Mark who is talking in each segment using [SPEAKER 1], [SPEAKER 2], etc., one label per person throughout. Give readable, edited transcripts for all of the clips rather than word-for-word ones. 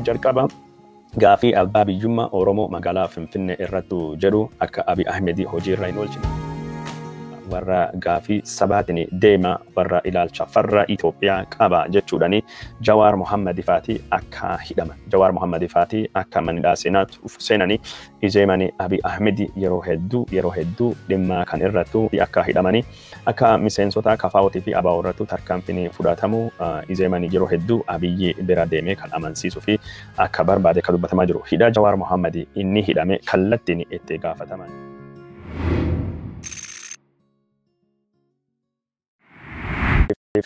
[SPEAKER 1] Jalqaba gaafii abbaa biyyummaa Oromoo magaalaa Finfinnee irrattu jedhu akka Abiy Ahmed hojiirra hin oolchine. Warra gaafii sabaatiin deema warra ilaalcha farra Itoophiyaa qaba jechuudhani Jawaar Mohammad faati akka hidhaman. Jawaar Mohammad faati akka manidhaa seenanii Izeemani Abiy Ahmed yeroo hedduu dhimma kan irrattu akka hidhamanii akka miseensota KFO'tii fi ABO irrattu tarkaanfiin fudhatamu Izeemani yeroo hedduu Abiyyi bira deemee kan amansiisuu fi akka barbaade kan dubbatamaa jiru. Hidha Jawaar Mohammad inni hidhame kallattiin itti gaafataman.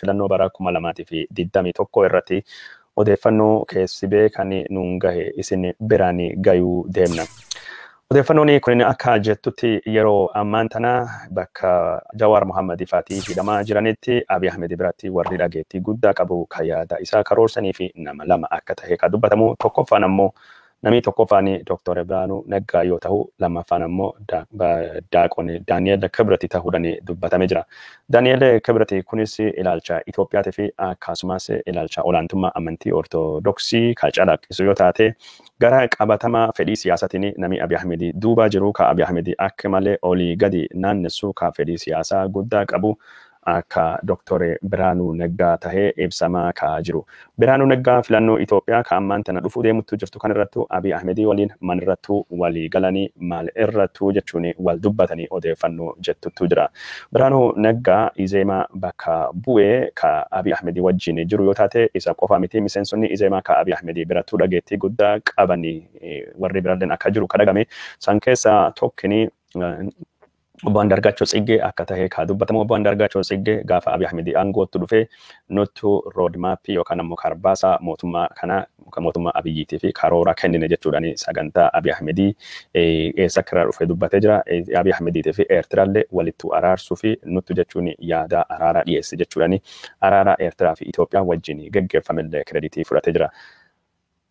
[SPEAKER 1] Filannoo bara 2021 irratti odeeffannoo keessi beekan nuun gahe isin biraan gayuu deemna. Odeeffannoon kun akka jettutti yeroo ammaan tana bakka Jawaar Mohammad faatii hidhamaa jiranitti Abiy Ahmed biratti warri dhageettii guddaa qabu kan yaada isaa karoorsanii fi nama lama akka tahe kan dubbatamu. Tokkoffaan ammoo namni tokkoffaan Dr. Birhaanuu Naggaa yoo ta'u, lammaffaan ammoo Daaqon Daani'el Kibrat ta'uudhaan dubbatamee jira. Daani'el Kibrat kunis ilaalcha Itoophiyaatii fi akkasumas ilaalcha olaantummaa amantii Ortodoksii kan calaqqisu yoo taate, gara qabatama fedhii siyaasaatiin namni Abiy Ahmed duuba jiru kan Abiy Ahmed akka malee olii gadi naannessu kan fedhii siyaasaa guddaa qabu akka Dr. Birhaanuu Naggaa tahee ibsamaa ka jiru. Birhaanuu Naggaa filannoo Itoophiyaa kan ammaan tana dhufuu deemuttu jirtu kan irrattu Abiy Ahmed waliin man irrattu walii galanii maal irrattu jechuun wal dubbatanii odeeffannoo jettuttu jira. Birhaanuu Naggaa Izeemaa bakka bu'ee ka Abiy Ahmed wajjin jiru yoo taate isa qofa miti miseensonni Izeemaa ka Abiy Ahmed birattuu dhageettii guddaa qabanii warri biraalleen akka jiru kadhagame. San keessaa tokkini Obbo Andargaachoo Tsiggee akka tahe ka dubbatamu. Obbo Andargaachoo Tsiggee gaafa Abiy Ahmed aangootti dhufee nuttu roodmaappii yookaan ammoo karbaasaa mootummaa kana mootummaa Abiyyiitii fi karoora kennine jechuudhaan sagantaa Abiy Ahmed eessa akka irraa dhufee dubbatee jira. Abiy Ahmediitii fi Eertiraallee walittu araarsuu fi nuttu jechuun yaada araara dhiyeesse jechuudhaan araara Eertiraa fi Itoophiyaa wajjin geggeeffamellee kireditii fudhatee jira.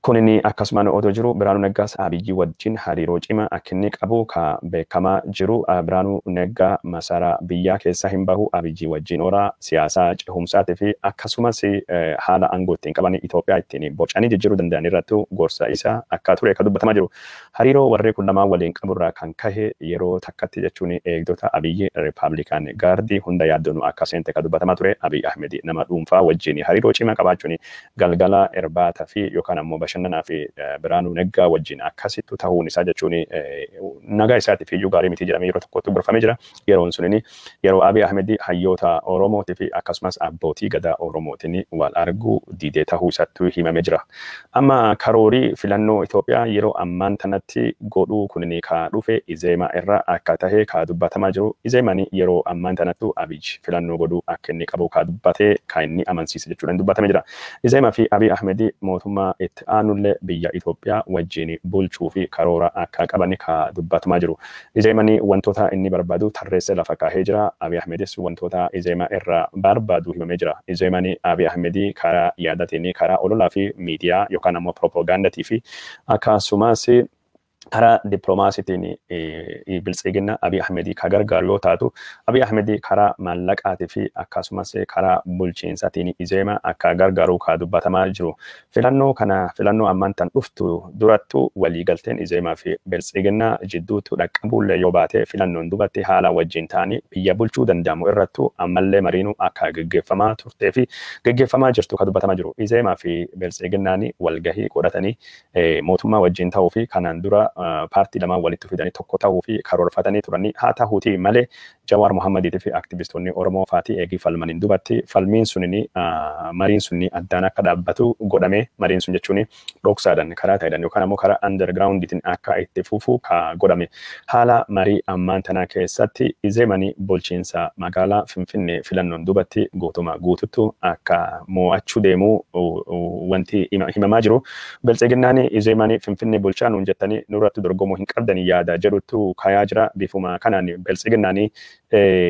[SPEAKER 1] Kunin akkasumaan odoo jiru Birhaanuu Naggaas Abiyyi wajjin hariiroo cimaa akka inni qabu ka beekamaa jiru. Birhaanuu Naggaa masaraa biyyaa keessa hin bahu Abiyyi wajjin oraa siyaasaa cehumsaatii fi akkasumas haala aangoo ittiin qaban Itoophiyaa ittiin bocanii jijjiiruu danda'an irrattu gorsa isaa akka ture kan dubbatamaa jiru. Hariiroo warri kun lamaan waliin qaburraa kan kahe yeroo takkatti jechuun eegdota Abiyyi Rippaabilikaan gaardii hunda yaaddoon akka seente kan dubbatamaa ture. Abiy Ahmed nama dhuunfaa wajjin hariiroo cimaa qabaachuun galgala irbaata fi yookaan ammoo bashannanaa fi Birhaanuu Naggaa wajjin akkasittu ta'uun isaa jechuun nagaa isaatiif iyyuu gaarii miti jedhamee yeroo tokkotti gorfamee jira. Yeroon sunini yeroo Abiy Ahmed hayyoota Oromootii fi akkasumas abbootii gadaa Oromootiin wal arguu didee ta'uu isaatti himamee jira. Amma karoorii filannoo Itoophiyaa yeroo ammaan tanatti godhuu kunini ka dhufe Izeemaa irraa akka tahe ka dubbatamaa jiru. Izeemaan yeroo ammaan tanattu Abiy filannoo godhuu akka inni qabu ka dubbatee ka inni amansiise jechuudhaan dubbatamee jira. Izeemaa fi Abiy Ahmed mootummaa itti aanullee biyya Itoophiyaa wajjin bulchuu fi karoora akka qaban ka dubbatamaa jiru. Izeemaan wantoota inni barbaadu tarreessee lafa kaahee jira. Abiy Ahmedis wantoota Izeemaa irraa barbaadu himamee jira. Izeemaan Abiy Ahmed karaa yaadatiin karaa ololaa fi miidiyaa yookaan ammoo propagaandaatii fi akkasumas karaa dippiloomaasiitiin biltsiginna Abiy Ahmed ka gargaaru yoo taatu, Abiy Ahmed karaa maallaqaatii fi akkasumas karaa bulchiinsaatiin Izeemaa akka gargaaru ka dubbatamaa jiru. Filannoo kana filannoo ammaan tan dhuftu durattu waliigalteen Izeemaa fi biltsiginna jidduutti dhaqqabuullee yoo baate filannoon dubatti haala wajjin ta'anii biyya bulchuu danda'amu irrattu ammallee mariinuu akka geggeeffamaa turtee fi geggeeffamaa jirtu ka dubbatamaa jiru. Izeemaa fi biltsiginnaan walgahii godhatanii mootummaa wajjin ta'uu fi kanaan dura paartii lamaan walitti fidanii tokko ta'uu fi karoorfatanii turanii haa ta'uutii malee Jawaar Mohammadiitii fi aktivistoonni Oromoo faatii eegii falmaniin dubatti falmiin sunini mariin sunni addaan akka dhaabbatu godhame. Mariin sun jechuun dhoksaadhaan karaa ta'edhaan yookaan ammoo karaa undergroundiitiin akka itti fufu ka godhame. Haala marii ammaan tanaa keessatti Izeemanii bulchiinsa magaalaa Finfinnee filannoon dubatti guutuma guututtu akka mo'achuu deemuu wanti himamaa jiru. Biltsiginnaan Izeemanii Finfinnee bulchaa nuun jettanii nurra irratti dorgomuu hin qabdan yaada jedhutu kayaa jira. Bifuma kanaan Biltsiginnaan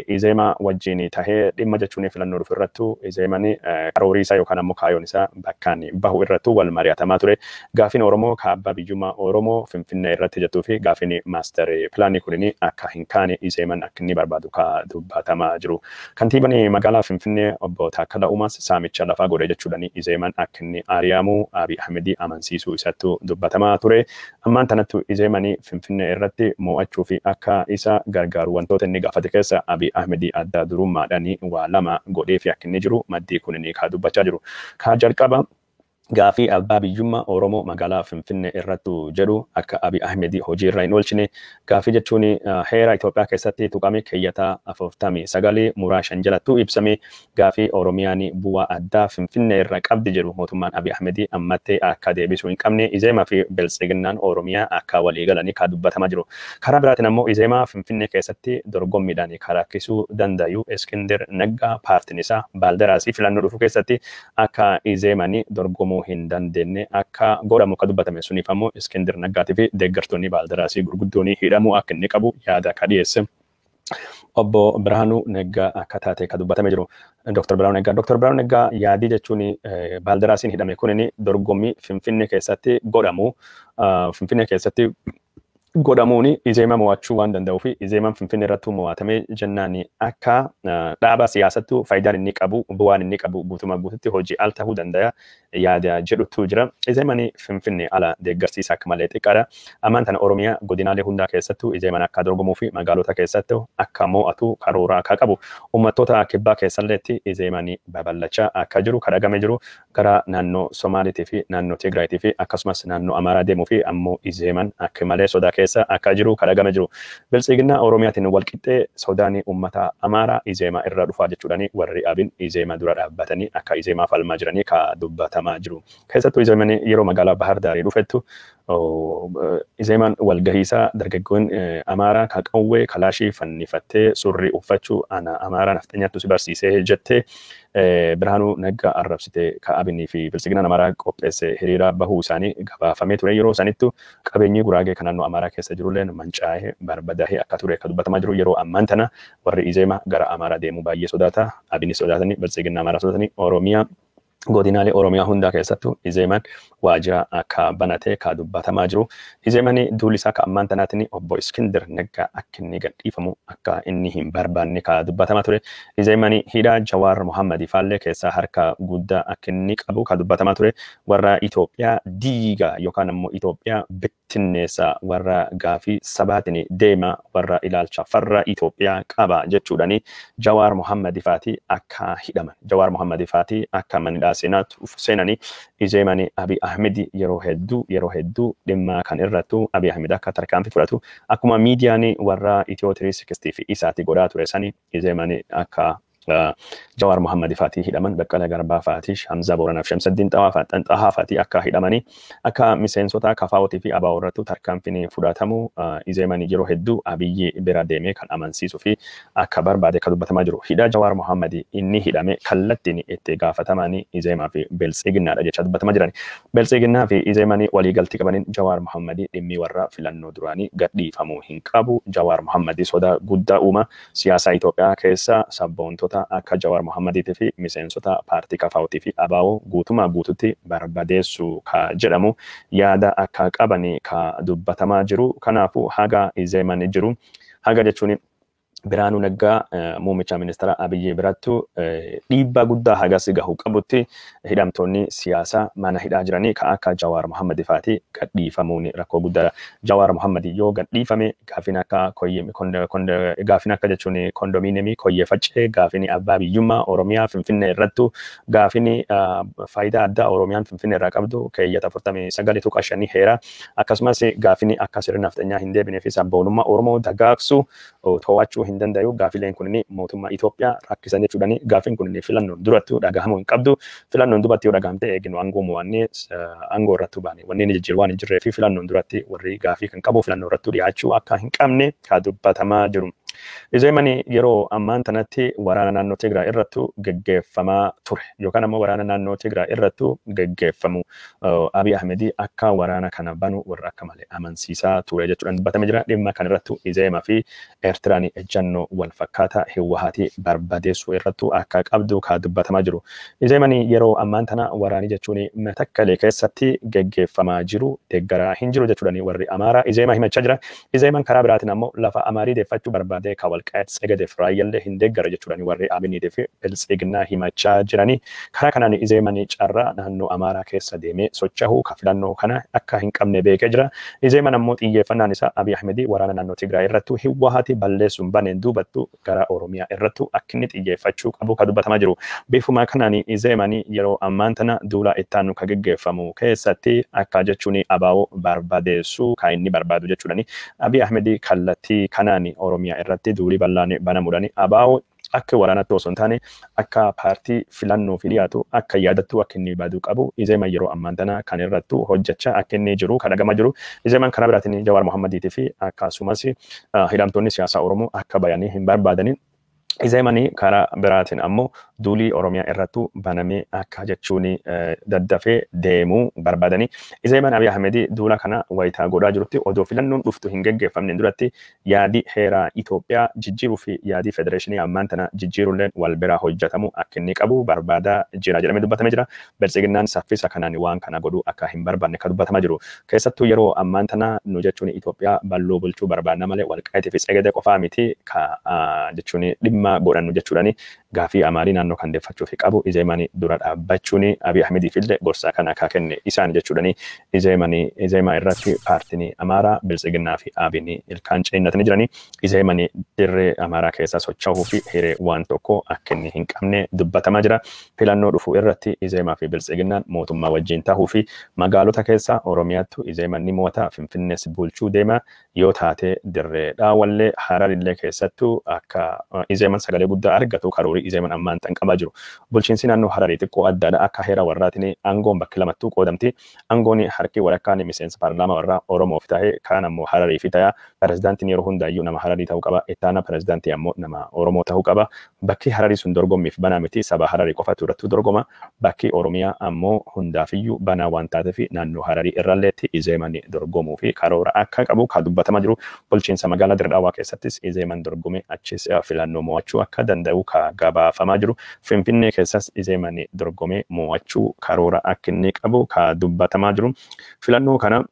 [SPEAKER 1] Izeema wajjin tahee dhimma jechuun filannoo dhufu irrattu Izeemaan karoorii isaa yookaan ammoo kaayoon isaa bakkaan bahu irrattu wal mari'atamaa ture. Gaafiin Oromoo abbaa biyyummaa Oromoo Finfinnee irratti jettuu fi gaafiin master pilaanii kunin akka hin kaane Izeemaan akka inni barbaadu ka dubbatamaa jiru. Kantiibaan magaalaa Finfinnee obbo Taakkala Uumaas saamicha lafaa godhe jechuudhaan Izeemaan akka inni ari'amu Abiy Ahmed amansiisuu isattu dubbatamaa ture. Ammaan tanattu Izeemaan Finfinnee irratti mo'achuu fi akka isa gargaaru wantoota inni gaafate keessa Abiy Ahmed adda durummaadhaan waa lama godhee fi akka inni jiru maddii kunin ka dubbachaa jiru. Ka jalqaba gaafii abbaa biyyummaa Oromoo magaalaa Finfinnee irrattu jedhu akka Abiy Ahmed hojii irra hin oolchine, gaafii jechuun heera Itoophiyaa keessatti tuqame keeyyata 49 muraa 5 jalattu ibsame, gaafii Oromiyaan bu'aa addaa Finfinnee irra qabdi jedhu mootummaan Abiy Ahmed ammatti akka deebisuu hin qabne, Izeemaa fi Biltsiginnaan Oromiyaa akka walii galanii ka dubbatamaa jiru. Karaa biraatiin ammoo Izeemaa Finfinnee keessatti dorgommiidhaan kan rakkisuu danda'u Iskindir Naggaa paartiin isaa Baaldaraasii filannoo dhufu keessatti akka Izeemaan dorgomuu hin dandeenye akka godhamu akka dubbatame, suniif ammoo Iskindir Naggaatii fi deeggartoonni Baaldaraasii gurguddoon hidhamuu akka inni qabu yaada akka dhiyeesse. Obbo Birhaanuu Naggaa akka taate akka dubbatame jiru. Dr. Birhaanuu Naggaa. Dr. Birhaanuu Naggaa yaadii jechuun Baaldaraasiin hidhame kunin dorgommii Finfinnee keessatti godhamu Finfinnee keessatti godhamuun Izeema mo'achuu waan danda'uu fi Izeemaan Finfinnee irratti mo'atamee jennaan akka dhaaba siyaasattu faayidaan inni qabu, bu'aan inni qabu guutumaa guututti hojii al ta'uu danda'a yaada jedhutu jira. Izeemaan Finfinnee ala deeggarsiisa akka malee xiqqaadha. Ammaan tana Oromiyaa godinaalee hundaa keessattuu Izeemaan akka dorgomuu fi magaalota keessatti akka mo'atu karoora akka qabu, uummattoota kibbaa keessalleetti Izeemaan babal'achaa akka jiru kadhagame jiru, gara naannoo Somaaliitii fi naannoo Tigraayitii fi akkasumas naannoo Amaaraa deemuu fi ammoo Izeemaan akka malee sodaa keessa akka jiru kadhagame jiru. Biltsiginnaa Oromiyaatiin walqixxee sodaan uummata Amaaraa Izeemaa irra dhufaa jechuudhaan warri Abin Izeemaa dura dhaabbatanii akka Izeemaa falmaa jiranii ka dubbatamaa jiru. Keessattuu Izeemaan yeroo magaalaa Bahar Daarii dhufettu Izeemaan walgahiisaa dargaggoon Amaaraa ka qawwee kalaashii fannifattee surrii uffachuu ana Amaaraa nafxanyaattu si barsiisee jettee Birhaanuu Naggaa arrabsite, ka Abinii fi Biltsiginnaan Amaaraa qopheesse hiriira bahuu isaanii gabaafamee ture. Yeroo isaanittu qabeenyi Guraagee kan naannoo Amaaraa keessa jirulleen mancaa'ee barbadaa'ee akka ture akka dubbatamaa jiru. Yeroo ammaan tana warri Izeema gara Amaaraa deemuu baay'ee sodaata. Abinis sodaatanii, Biltsiginnaa Amaaraa sodaatanii, Oromiyaa godinaalee Oromiyaa hundaa keessattuu Izeemaan waajjira akka banate ka dubbatamaa jiru. Izeemaan duulli isaa ka ammaan tanaatiin obbo Iskindir Naggaa akka inni gadhiifamu akka inni hin barbaanne ka dubbatamaa ture. Izeemaan hidhaa Jawaar Mohammad faallee keessaa harka guddaa akka inni qabu ka dubbatamaa ture. Warra Itoophiyaa diiga yookaan ammoo Itoophiyaa bittinneessa, warra gaafii sabaatiin deema, warra ilaalcha farra Itoophiyaa qaba jechuudhani Jawaar Mohammad faati akka hidhaman. Jawaar Mohammad faati akka manidhaa seenanii Izeemaan Abiy Ahmed yeroo hedduu dhimma kan irrattu Abiy Ahmed akka tarkaanfii fudhatu akkuma miidiyaan warra Itiyoo 360 fi isaati godhaa ture sani Izeemaan akka Jawaar Mohammad faatii hidhaman, Baqqalaa Garbaa faatii, Hamzaa Booranaaf Shamsaddiin Xahaa faatii akka hidhamanii, akka miseensota KFO'tii fi ABO irrattu tarkaanfiin fudhatamu Izeemaan yeroo hedduu Abiyyi bira deemee kan amansiisuu fi akka barbaade akka dubbatamaa jiru. Hidha Jawaar Mohammad inni hidhame kallattiin itti gaafataman Izeemaa fi Biltsiginnaadha jecha dubbatamaa jiran. Biltsiginnaa fi Izeemaan waliigaltii qabaniin Jawaar Mohammad dhimmi warra filannoo duraanii gadhiifamuu hin qabu. Jawaar Mohammad sodaa guddaa uuma siyaasa Itoophiyaa keessa, sabboontota akka Jawaar Mohammadiitii fi miseensota paartii KFO'tii fi ABO guutumaa guututti barbadeessu ka jedhamu yaada akka qaban ka dubbatamaa jiru. Kanaafuu haga Izeemaan jiru, haga jechuun Biraanuu Naggaa muummicha ministeera Abiyyi birattu dhiibbaa guddaa hagas gahu qabutti, hidhamtoonni siyaasaa mana hidhaa jiranii ka akka Jawaar Mohammad faati gadhiifamuun rakkoo guddaadha. Jawaar Mohammad yoo gadhiifame gaafin akka jechuun kondominiyeemii Koyyee Faccee, gaafin abbaa biyyummaa Oromiyaa Finfinnee irrattu, gaafin faayidaa addaa Oromiyaan Finfinnee irraa qabdu keeyyata 49.5 heera, akkasumas gaafin akka sirna nafxanyaa hin deebinee fi sabboonummaa Oromoo dagaagsu to'achuu hin danda'u. Gaafileen kunniin mootummaa Itoophiyaa rakkisan jechuudhaan gaafiin kunniin filannoon durattu dhagahamuu hin qabdu. Filannoon duratti yoo dhagahamte eeginu aangoo mo'annee aangoo irrattuu baane wanni inni jijjiiru waan hin jirree fi filannoon duratti warri gaafii kan qabu filannoo irrattuu dhiyaachuu akka hin qabne ka dubbatamaa jiru. Izeemani yeroo ammaan tanatti waraana naannoo Tigraay irrattu geggeeffamaa ture yookaan ammoo waraana naannoo Tigraay irrattu geggeeffamu Abiy Ahmedii akka waraana kana banu warra akka malee amansiisaa ture jechuudhaan dubbatamee jira. Dhimma kana irrattu Izeemaa fi Eertiraan ejjannoo wal fakkaataa Hiwwahaatii barbadeessuu irrattu akka qabdu ka dubbatamaa jiru. Izeemani yeroo ammaan tana waraanii jechuun Matakkalee keessatti geggeeffamaa jiru deeggaraa hin jiru jechuudhaan warri Amaaraa Izeemaa himachaa jira. Izeemaan karaa biraatiin ammoo lafa Amaarii deeffachuu barbaadee ka Walqaayit Tsegadeef Raayyallee hin deeggara jechuudhaan warri Abiniitii fi Biltsiginnaa himachaa jiranii. Karaa kanaan Izeemaan carraa naannoo Amaaraa keessa deemee socho'uu ka filannoo kana akka hin qabne beekee jira. Izeemaan ammoo xiyyeeffannaan isaa Abiy Ahmedii waraana naannoo Tigraay irrattu Hiwwahaati balleessuun baneen duubattu gara Oromiyaa irrattu akka inni xiyyeeffachuu qabu ka dubbatamaa jiru. Bifuma kanaan Izeemaan yeroo ammaan tana duula ittaanu ka geggeeffamu keessatti akka jechuun abaa'oo barbadeessuu ka inni barbaadu jechuudhani. Abiy Ahmedii kallattii kanaan Oromiyaa irratti duulii bal'aan banamuudhani abaa'oo akka waraanatti osoo hin taane akka paartii filannoo fi dhiyaatu akka yaadattu akka inni baduu qabu Izeeman yeroo ammaan tana kan irrattu hojjechaa akka inni jiru kan dhagamaa jiru. Izeeman karaa biraatiin Jawaar Mohammadiitii fi akkasumas hidhamtoonni siyaasaa Oromoo akka bayanii hin barbaadaniin Izeemanii karaa biraatiin ammoo duulii Oromiyaa irrattu banamee akka jechuun daddafee deemuu barbaadanii. Izeeman Abiy Ahmedii duula kana wayitaa godhaa jirutti odoo filannoon dhuftu hin geggeeffamne duratti yaadii heeraa Itoophiyaa jijjiiruu fi yaadii federeeshinii ammaan tana jijjiiruulleen wal biraa hojjetamu akka inni qabu barbaadaa jira jedhamee dubbatamee jira. Biltsiginnaan saffisa kanaan waan kana godhuu akka hin barbaanne kan dubbatamaa jiru. Keessattuu yeroo ammaan tana nu jechuun Itoophiyaa bal'oo bulchuu barbaadna malee Walqaayitii fi Tsegedee qofaa miti ka jechuun dhimma godhannu jechuudhani gaafii Amaarii naannoo kan deeffachuu fi qabu Izeemanii dura dhaabbachuun Abiy Ahmediif illee gorsaa kana akka kenne isaan jechuudhani Izeemanii Izeemaa irratti paartiin Amaaraa Biltsiginnaa fi Abiyn ilkaan ciniinnatanii jiranii Izeemanii dirree Amaaraa keessa socho'uu fi hiree waan tokko akka inni hin qabne dubbatamaa jira. Filannoo dhufu irratti Izeemaa fi Biltsiginnaan mootummaa wajjin tahuu fi magaalota keessa Oromiyaattu Izeeman ni mo'ata, Finfinnees bulchuu deema yoo taate dirree Dhaawallee Hararillee keessattuu akka Izeeman sagalee guddaa argatu karoorii Izeeman ammaan tan qabaa jiru. Bulchiinsi naannoo Hararii xiqqoo addaadha. Akka heera warraatiin aangoon bakki lamattuu qoodamti. Aangoon harki walakkaan miseensa paarlaamaa warraa Oromoof ta'e kaan ammoo Hararii fi ta'a. Pirezidaantiin yeroo hundaayyuu nama Hararii ta'uu qaba. Ittaana pirezidaantii ammoo nama Oromoo ta'uu qaba. Bakki Hararii sun dorgommiif banaa miti. Saba Hararii qofatu irrattuu dorgoma. Bakki Oromiyaa ammoo hundaafiyyuu banaa waan taateef naannoo Hararii irralleetti Izeeman dorgomuu fi karoora akka qabu kan dubbatamaa jiru. Bulchiinsa magaalaa Dirdaawaa keessattis Izeeman dorgome achis filannoo mo'achuu akka danda'u ka gabaafamaa jiru. Finfinnee keessas Izeeman dorgomee mo'achuu karoora akka inni qabu ka dubbatamaa jiru. Filannoo kana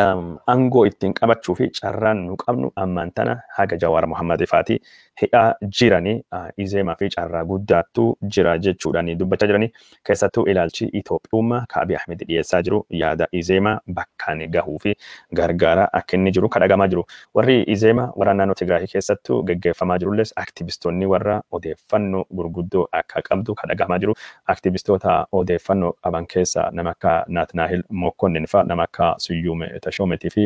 [SPEAKER 1] aangoo ittiin qabachuu fi carraan nu qabnu ammaan tana haga Jawaar Mohammad faati hidhaa jiranii Izeemaa fi carraa guddaattu jira jechuudhaan dubbachaa jiranii. Keessattuu ilaalchi Itoophiyummaa ka Abiy Ahmed dhiyeessaa jiru yaada Izeemaa bakkaan gahuu fi gargaaraa akka inni jiru kadhagamaa jiru. Warri Izeemaa warra naannoo Tigraay keessattuu geggeeffamaa jirulles aktivistoonni warra odeeffannoo gurguddoo akka qabdu kadhagamaa jiru. Aktivistoota odeeffannoo qaban keessaa nama akka Naatnaahil Mokonnin fa'a, nama akka Suyyuum Tashoometii fi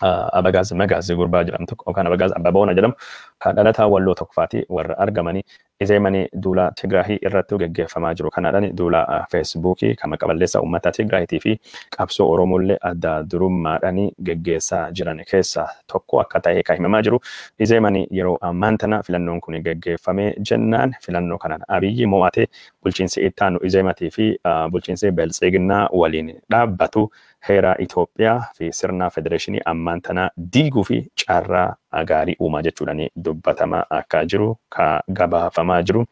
[SPEAKER 1] Abagaaz Magaaz gurbaa jedhamtu yookaan Abagaaz Abbaboona jedhamu kan dhalataa Walloo tokkofaati warra argamanii Izeemanii duula Tigraahii irratti geggeeffamaa jiru kanaadhaan duula Feesbuukii kan maqaballeessa uummata Tigraahitii fi qabsoo Oromollee adda durummaadhaan geggeessaa jiran keessaa tokko akka ta'e kan himamaa jiru. Izeemanii yeroo ammaan tana filannoon kun geggeeffamee jennaan filannoo kanaan Abiyyi mo'atee bulchiinsi ittaanu Izeematii fi bulchiinsi Biltsiginnaa waliin dhaabbatu heera Itoophiyaa fi sirna federeeshinii ammaan tana diiguu fi carraa gaarii uumaa jechuudhaan dubbatamaa akka jiru ka gabaafamaa jiru.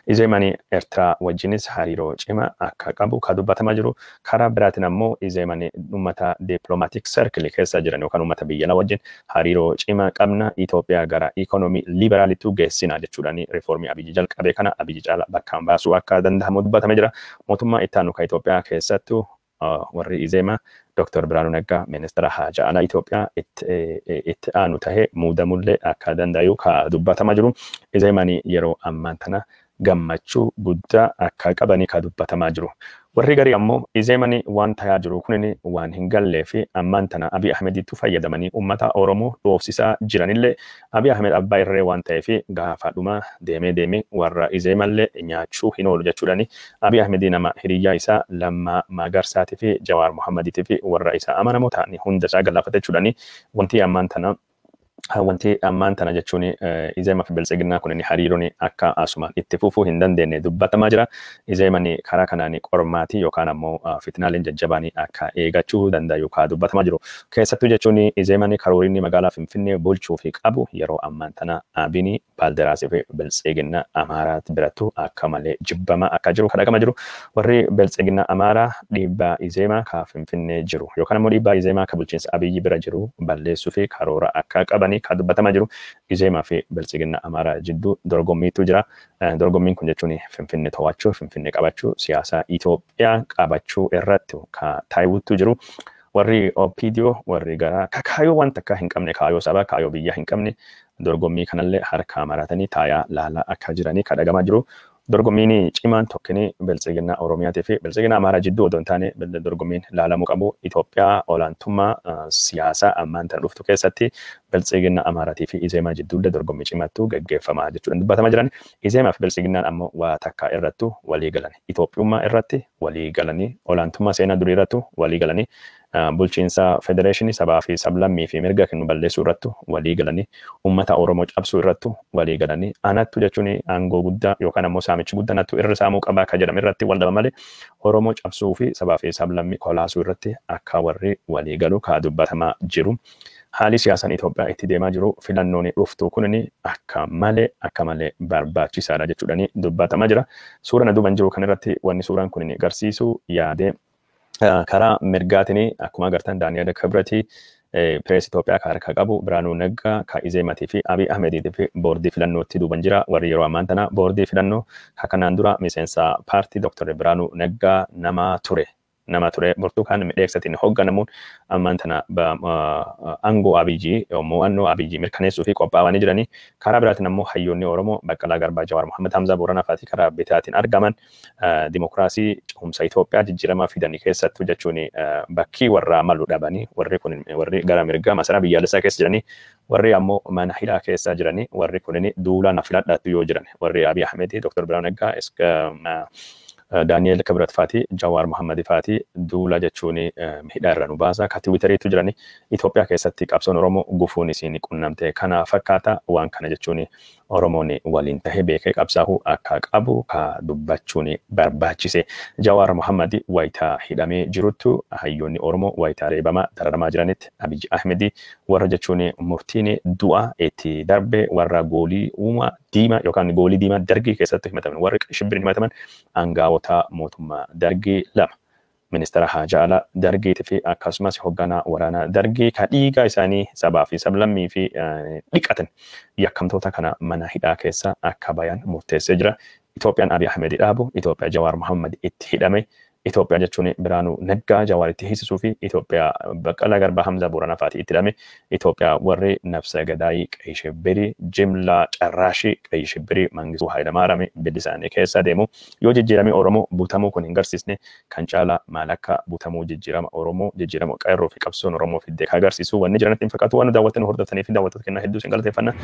[SPEAKER 1] Izeemanii Eertiraa wajjinis hariiroo cimaa akka qabu ka dubbatamaa jiru. Karaa biraatiin ammoo Izeemanii uummata dippiloomaatiik serkilii keessa jiran yookaan uummata biyya alaa wajjin hariiroo cimaa qabna Itoophiyaa gara ikoonoomii liberaalittuu geessina jechuudhaan riiformii Abiyyi jalqabe kana Abiyyi caala bakkaan baasuu akka danda'amu dubbatamee jira. Mootummaa ittaanu ka Itoophiyaa keessattuu warri Izeemaa Dr. Birhaanuu Naggaa ministeera haajaa alaa Itoophiyaa itti aanu tahee muudamullee akka danda'u ka dubbatamaa jiru. Izeemanii yeroo ammaan tana gammachuu guddaa akka qabanii ka dubbatamaa jiru. Warri garii ammoo Izeemanii waan tayaa jiru kunin waan hin gallee fi ammaan tana Abiy Ahmedittu fayyadamanii uummata Oromoo dhoofsisaa jiranillee Abiy Ahmed abbaa irree waan ta'eef gaafa dhuma deemee deemee warra Izeemallee nyaachuu hin oolu jechuudhani. Abiy Ahmedii nama hiriyyaa isaa Lammaa Magarsaatii fi Jawaar Mohammadiitii fi warra isaa amanamoo ta'anii hunda isaa galaafate jechuudhani. Wanti ammaan tana Wanti ammaan tana jechuun Izeemaa fi Biltsiginnaa kun hariiroon akka asumaan itti fufuu hin dandeenye dubbatamaa jira. Izeemaan karaa kanaan qormaatii yookaan ammoo fitnaaleen jajjabaan akka eegachuu danda'u yookaan dubbatamaa jiru. Keessattuu jechuun Izeemaan karoorinni magaalaa Finfinnee bulchuu fi qabu yeroo ammaan tana Abini Baalderaasii fi Biltsiginnaa Amaaraa birattu akka malee jibbamaa akka jiru kadhaqamaa jiru. Warri Biltsiginnaa Amaaraa dhiibbaa Izeemaa ka Finfinnee jiru yookaan ammoo dhiibbaa Izeemaa ka bulchiinsa Abiyyi bira jiru balleessuu fi karoora akka qabanii kan dubbatamaa jiru. Izeemaa fi Biltsiginnaa Amaaraa jidduu dorgommiitu jira. Dorgommiin kun jechuun Finfinnee to'achuu, Finfinnee qabachuu, siyaasa Itoophiyaa qabachuu irratti kan taa'uutu jiru. Warri OPDO warri gara kaayoo waan takka hin qabne, kaayoo sabaa, kaayoo biyyaa hin qabne dorgommii kanallee harkaa maratanii taayaa laalaa akka jiranii kadhagamaa jiru. Dorgommiin cimaan tokkini Biltsiginnaa Oromiyaatii fi Biltsiginnaa Amaaraa jidduu odoo hin taane dorgommiin laalamuu qabu Itoophiyaa olaantummaa siyaasaa ammaan tana dhuftu keessatti Biltsiginnaa Amaaraatii fi Izeemaa jidduullee dorgommii cimaattu gaggeeffamaa jechuudha dubbatamaa jiran. Izeemaa fi Biltsiginnaan ammoo waa takka irrattu walii galan. Itoophiyummaa irratti walii galanii olaantummaa seenaa durii irrattu walii galanii bulchiinsa federeeshinii sabaa fi sablammii fi mirga kennu balleessuu irrattu walii galanii uummata Oromoo cabsuu irrattu walii galanii anattu jechuun aangoo guddaa yookaan ammoo saamichi guddaa nattu irra saamuu qabaa akka jedhame irratti wal dhaba malee Oromoo cabsuu fi sabaa fi sablammii kolaasuu irratti akka warri walii galu kaa dubbatamaa jiru. Haalli siyaasaan Itoophiyaa itti deemaa jiru filannoon dhuftu kunin akka malee barbaachisaadha jechuudhaan dubbatamaa jira. Suura na duuban jiru kanarratti wanni suuraan kun agarsiisu yaadee karaa mirgaatiin akkuma agartan Daani'el Kibrati pirees Itoophiyaa ka harka qabu Biraanuu Naggaa ka Izeematii fi Abiy Ahmediitii fi boordii filannootti duuban jira. Warri yeroo ammaan tana boordii filannoo ka kanaan dura miseensa paartii Dr. Biraanuu Naggaa nama ture. Nama ture Burtukaan Midheeksatiin hoogganamuun ammaan tana aangoo Abiyyi mo'annoo Abiyyi mirkaneessuu fi qophaa'anii jiranii. Karaa biraatiin ammoo hayyoonni Oromoo Baqqalaa Garbaa, Jawaar Mohaammed, Hamzaa Booranaa fa'aatii karaa bitaatiin argaman dimokiraasii cehumsa Itoophiyaa jijjiiramaa fidanii keessattuu jechuun bakkii warraa malu dhabanii warri kun warri gara mirgaa masaraa biyyaalessaa keessa jiranii warri ammoo mana hidhaa keessa jiranii warri kunin duula na filadhaatu yoo jiran warri Abiy Ahmed, Dr. Biraanuu Naggaa, Daani'el Kibrat fa'aatii Jawaar Mohaammed fa'aatii duula jechuun hidhaa irra nu baasa. Ka Tiwiiteriitu jirani Itoophiyaa keessatti qabsoon Oromoo gufuun isiin qunnamte kana fakkaata. Waan kana jechuun Oromoon waliin tahee beekee qabsaa'uu akka qabu ka dubbachuun barbaachise. Jawaar Mohaammed wayitaa hidhamee jiruttu hayyoonni Oromoo wayitaa reebamaa dararamaa jiranitti Abiy Ahmed warra jechuun murtiin du'a itti darbe warra goolii uumaa diimaa yookaan goolii diimaa dargii keessatti himataman warri shibbiriin himataman aangaa'ota mootummaa dargii lama. Ministeera Haajaa Alaa dargiitii fi akkasumas hoogganaa waraanaa dargii ka dhiigaa isaanii sabaa fi sablammii fi dhiqatan yakkamtoota kana mana hidhaa keessa akka bayan murteessee jira. Itoophiyaan Abiy Ahmed dhaabu, Itoophiyaa Jawaar Mohaammed itti hidhame, Itoophiyaa jechuun Biraanuu Naggaa Jawaar itti hiisisuu fi Itoophiyaa Baqqalaa Garbaa Hamzaa Booranaa fa'aatii itti hidhame, Itoophiyaa warri nafsa gadaayii Qayi Shibbirii, Jimlaa Carraashii Qayi Shibbirii Mangistuu Hayilamaariyaam billisaanii keessa deemu yoo jijjiirame Oromoo butamuu kun hin garsiisne kan caalaa maal akka butamuu jijjiirama Oromoo jijjiirama qeerroo fi qabsoon Oromoo fiddee kan agarsiisu wanni jiranitti hin fakkaatu waan daawwattan hordoftanii fi daawwattoota kennaa hedduu isin galateeffanna.